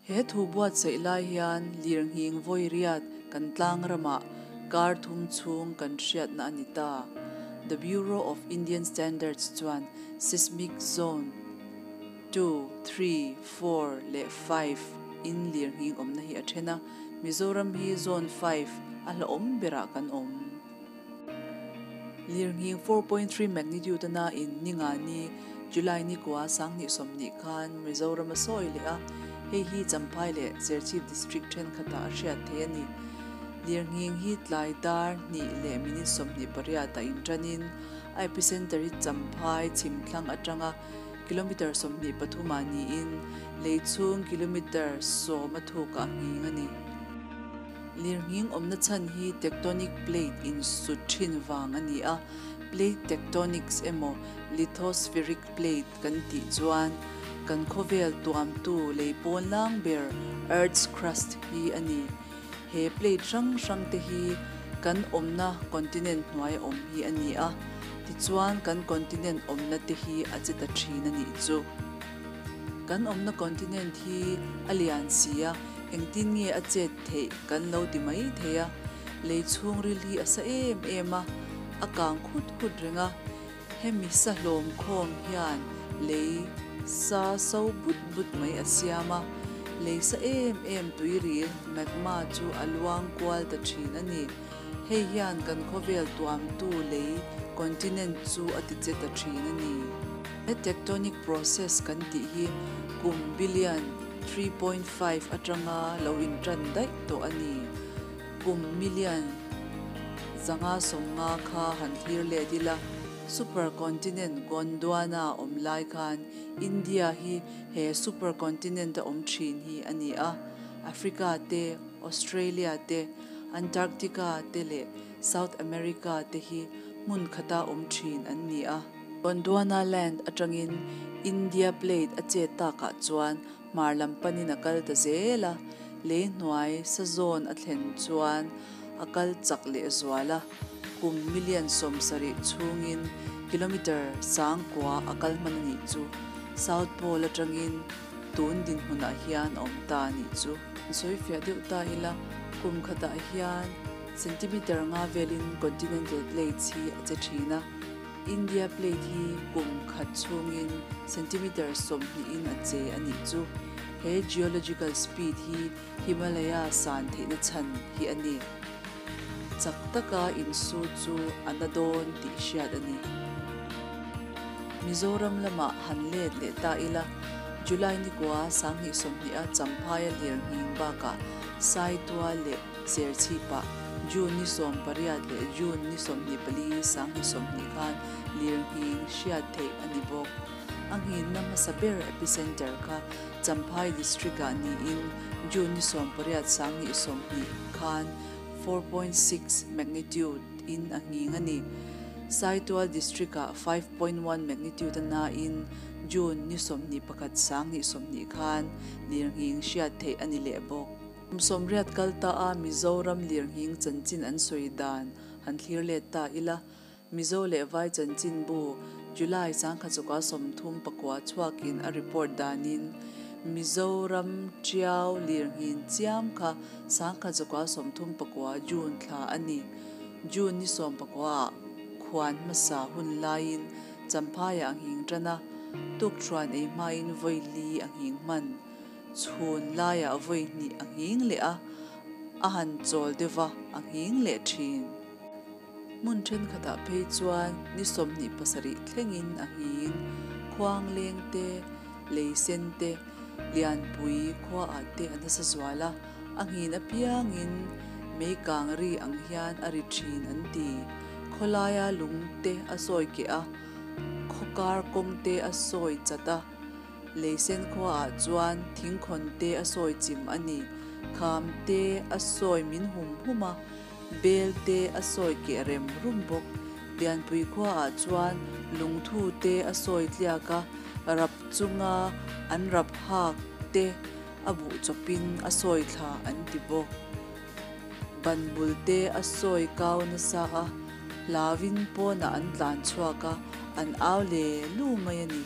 He thu buatsaih lai hian lirnghing vawi riat kan tlang ramah kar thum chhung kan hriatna a ni ta. The Bureau of Indian Standards chuan seismic zone 2, 3, 4 leh 5 in lirnghing awmna hi a then a, Mizoram hi zone 5 a hlauhawm berah kan awm. Lirnghing 4.3 magnitude a na in Ningani, July ni kua 2020 khan Mizoram a sawi leh a, hei hi Champhai leh Serchhip District thenkhatah a hriat theih a ni. Lirnghing hi tlai dar hnih leh minute 28 ah intanin a epicenter hi Champhai chhimthlang atanga kilometre 23 ah niin lei chhung kilometre 10 a thukah nghing a ni. Lirnghing awmna chhan hi tectonic plate insut thin vang a ni a, plate tectonics emaw lithospheric plate kan tih chuan kan khawvel tuamtu lei pawn lang ber earth's crust hi a ni. He plate hrang hrang te hi kan awmna continent hnuai awm hi a ni a, tichuan kan continent awmna te hi a che ta thin a nih chu. Kan awmna continent hi a lian si a, engtin nge a chet theih kan lo ti mai thei a, lei chhungril hi a sa em em a, a kang khut khut reng a, hemi sa hlawm khawm hian lei sa so but but mai a siam a, lei sa em em tuiril magma chu a luang kual ta thin a ni. Hei hian kan khawvel tuamtu lei continent chu a ti che ta thin a ni. He tectonic process kan tih hi kum billion 3.5 atanga lo intan daih tawh a ni. Kum million 150 kha han thlir let ila, supercontinent Gondwana awm lai khan India hi he supercontinent a awm thin hi a ni a. Africa te, Australia te, Antarctica te leh South America te hi hmun khata awm thin an ni a. Gondwana land atangin India plate a chet takah chuan hmar lam panin a kal ta zel a, lei hnuai sa zawn a thlen chuan a kal chak leh zual a, kum million 70 chhungin kilometre 9000 a kal hman a nih chu. South Pole atangin tun dinhmunah hian a awm ta a nih chu. Sawi fiah deuh ta ila, kum khatah hian centimetre nga velin continental plates hi a che thin a, India plate hi kum khat chhungin centimetre 20 in a che a nih chu. He geological speed hi Himalaya san theihna chhan hi a ni. Chak taka insu chu a na dawn tih hriat a ni. Mizoram lamah han let leh ta ila, July ni kua 2020 a Champhai a lirnghing bakah Saitual leh Serchhipah June ni 18 leh June ni 24 2020 khan lirnghing hriat theih a ni bawk. A nghinna hmasa ber epicenter kha Champhai district ah niin June ni 18 2020 khan 4.6 magnitude in a nghing a ni. Saitual district ah 5.1 magnitude a na in June ni 21 2020 khan lirnghing hriat theih a ni leh bawk. Kum 80 kal ta a Mizoram lirnghing chanchin an sawi dan han thlir let ta ila, Mizo leh Vai chanchin bu July 1934 chhuakin a report danin Mizoram Tiau lirnghin chiam kha 1934 June thla a ni. June ni 19 ah khuan hmasa hun laiin Champhai ah nghing tan a, tuk thuan ei hmain vawi li a nghing hman. Chhun laiah vawi hnih a nghing leh a, a han chawl deuha a nghing leh thin. Hmun thenkhatah phei chuan ni 27 thlengin a nghing, khuang leng te, lei sen te, Lianpui khuaah te a nasa zual a, a nghin apiangin mei kang ri ang hian a ri thin an ti. Khawlaia lung te a sawi keh a, khawkar kawng te a sawi chat a, lei sen khuaah chuan thingkhawn te a sawi chim a ni. Kham te a sawi min hum hum a, bel te a sawi keh rem rum bawk. Lianpui khuaah chuan lungthu te a sawi tliak a, rap chunga an rap hak te a buh chawpin a sawi thla an ti bawk. Ban bul te a sawi kau nasa a, hlawin pawnah an tlan chhuak a, an au le lu mai a ni.